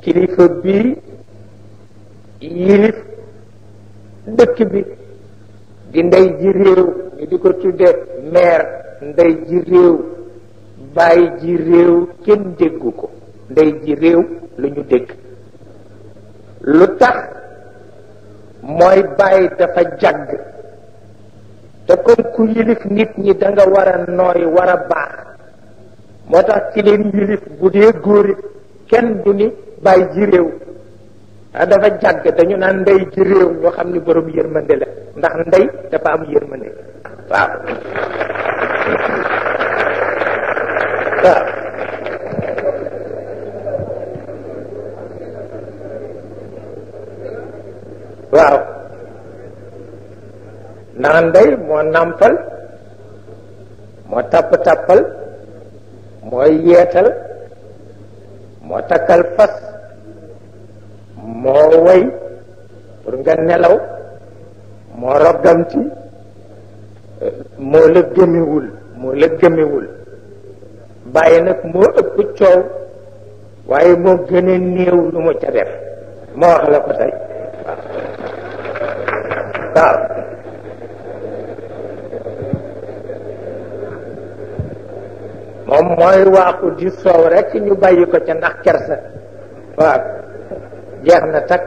kilifa bi yilif dëkk bi di ndey ji réew ñu di ko tudde maire ndey ji réew bàyyi ji réew kenn déggu ko ndey ji réew lu ñu dégg lu tax mooy bàyyi dafa jàgg te comme ku yilif nit ñi da nga war a nooy war a baax moo tax ci leen yilif bu dee góor it kenn du ni bàyyi ji réew dafa jàgg dañu naan ndey ji réew ñoo xam ni borom yërmande la ndax ndey dafa am yërmande waaw waaw waaw ndax ndey moo nàmpal moo tàpp-tàppal mooy yeetal moo takkal fas moo woy pour nga nelaw moo roggamti moo la gëmewul bàyyi nag moo ëpp coow waaye moo gën a néew lu mu ca def moo wax la ko tey waaw moom mooy waaxu di soow rekk ñu bàyyi ko ca ndax kersa waaw jeex na takk